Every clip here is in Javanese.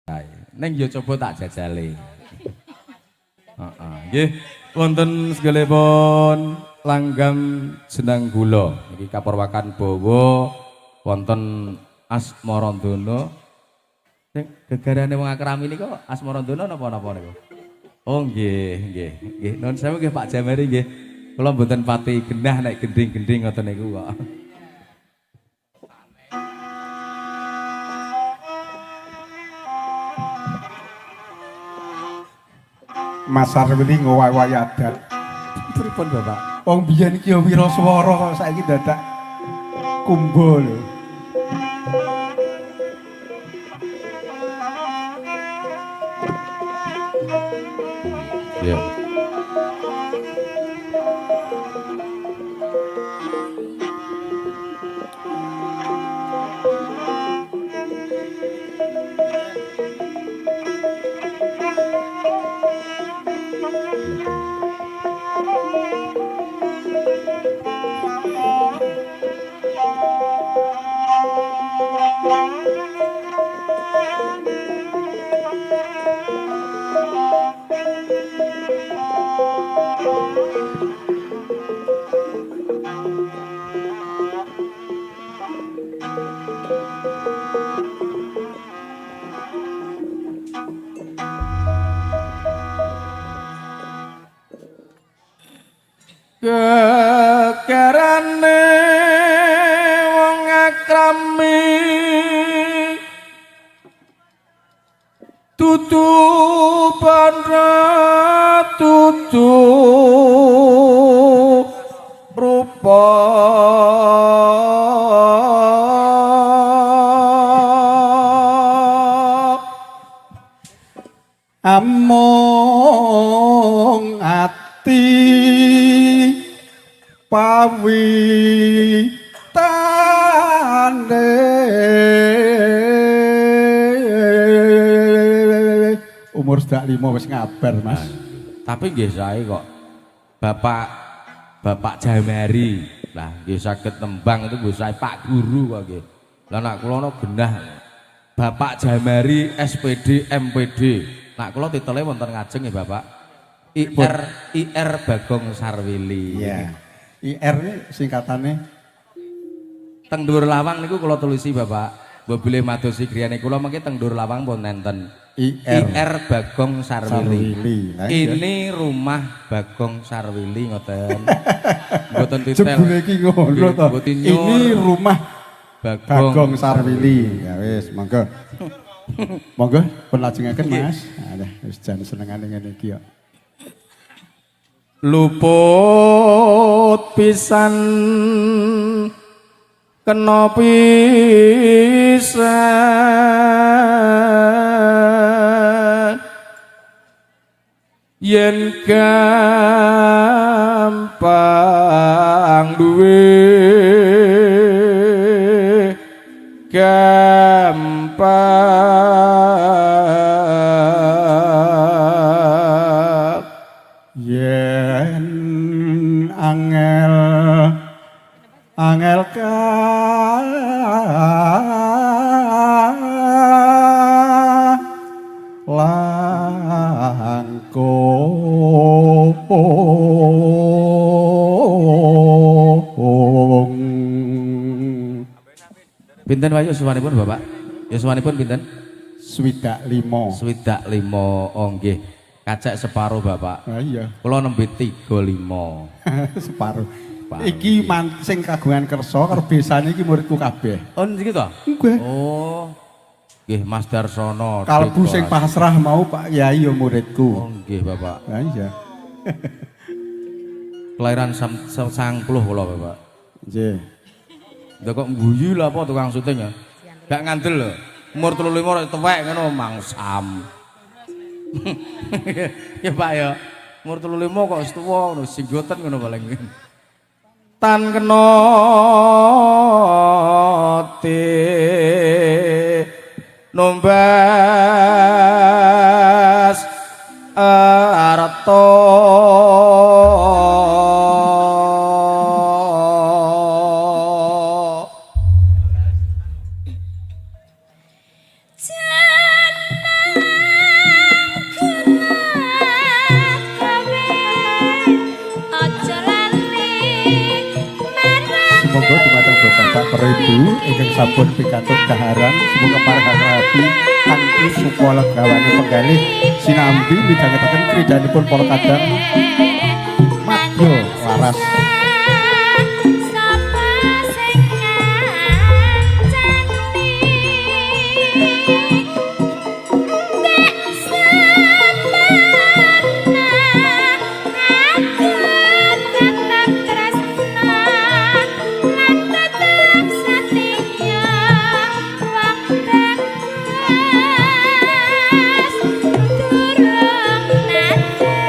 Neng yo coba tak jajale. Heeh, nggih. Wonten segalipun langgam jenang gula. Niki kaperwakan bawa wonten Asmarandana. Sing gegarane wong akrami niku Asmarandana napa-napa niku? Oh nggih, nggih. Nggih, nuwun sewu nggih Pak Jamari nggih. Kula mboten pati genah nek gending-gending ngoten niku kok. Mas Sarwini ngowai-wai adat. Pripun Bapak? Wong biyen iki ya wiraswara kok saiki dadak kumbo lho. Iya. Gegerane wong akrami tutu bandha tutu rupa Amung ati pawitane umur sedak lima wis ngabar Mas. Tapi nggih sae kok. Bapak Bapak Jamari. Lah nggih saged nembang itu nggih sae Pak Guru kok nggih. Lah nek kula no genah. Bapak Jamari SPD MPD. Nak kula titele wonten ngajeng nggih Bapak. IR IR Bagong Sarwili. Iya. IR ini singkatannya Teng dhuwur lawang niku kula tulisi Bapak. Mbok bilih madosi griyane kula mengke teng dhuwur lawang pun enten. IR, IR Bagong Sarwili. Sarwili. Lah, iya. Ini rumah Bagong Sarwili ngoten. Mboten titel. Jebule iki ngono to. Mboten nyur. Ini rumah Bagong, Bagong Sarwili. Ya wis, monggo. Monggo pun lajengaken Mas. Alah wis jan senengane ngene iki kok. Luput pisan kena pisan yen gampang duwe gampang Yen angel angel ka langkung. Pinten wae yuswanipun Bapak? Yuswanipun pinten? 65. 65. Oh nggih. Kacek separo Bapak. Ah iya. Kula nembe 35. Separuh. Separuh, Iki man, sing kagungan kersa karo besane iki muridku kabeh. Oh niki to? Nggih. Oh. Nggih Mas Darsono. Kalbu sing dekorasi. pasrah mau Pak Yai ya muridku. Oh nggih Bapak. Ah iya. Kelahiran 90 kula Bapak. Nggih. Lah kok guyu lah apa tukang syuting ya? Gak ngandel lho. Umur 35 tuwek ngono mangsam. Ya Pak ya. Umur 35 kok wis tuwa ngono singgoten ngono paling. Tan kena te numbas arta. Jeneng monggo dumateng Bapak para Ibu ingkang sampun pikantuk daharan, semoga paring kanthi suka legawane penggalih sinambi midhangetaken kridanipun para kadang madya laras. Sapa sing ngancani Dek semana aku tetep tresna lan tetep setia wong tegas durung nate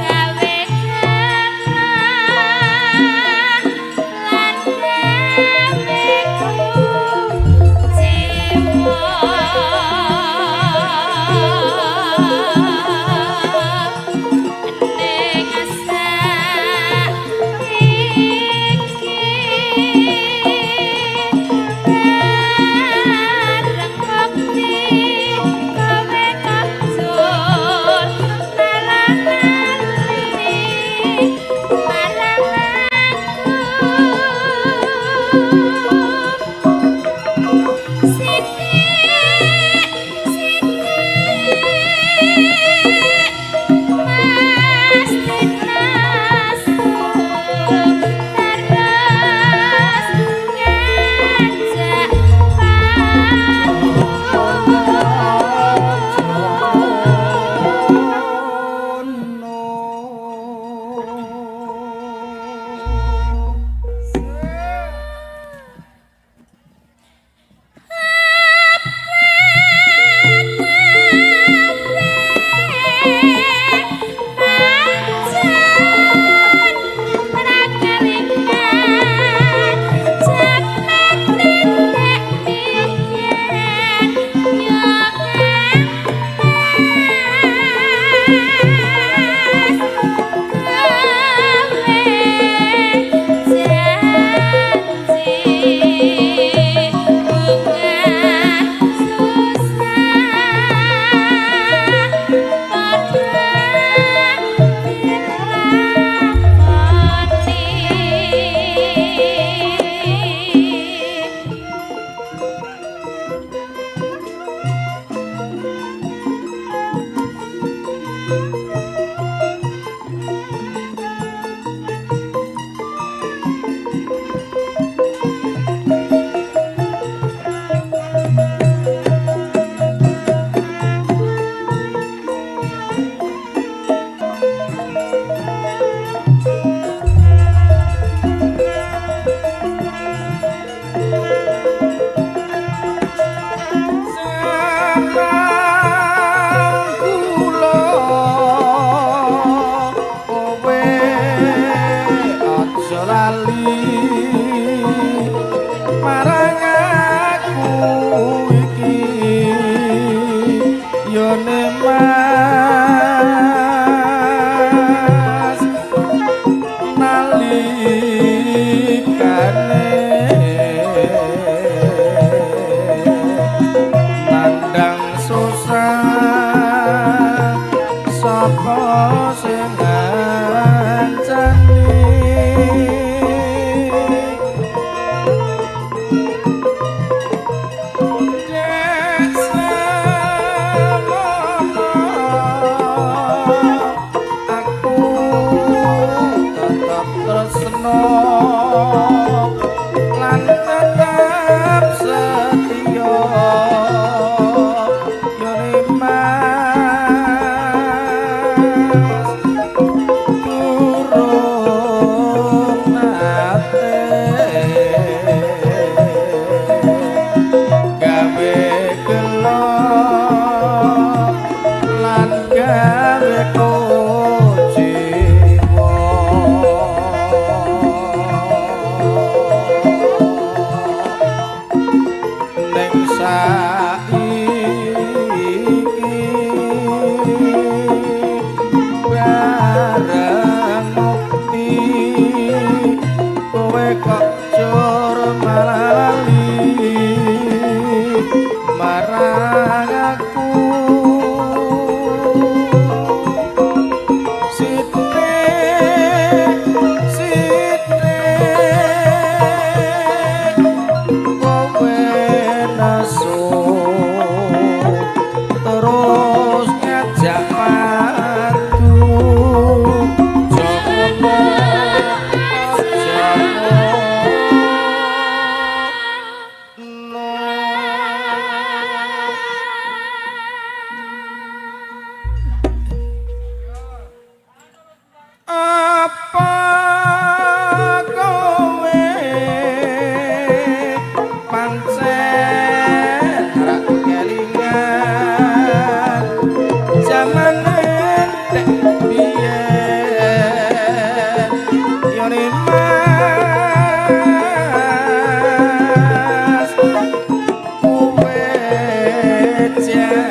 gawe.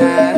Ae.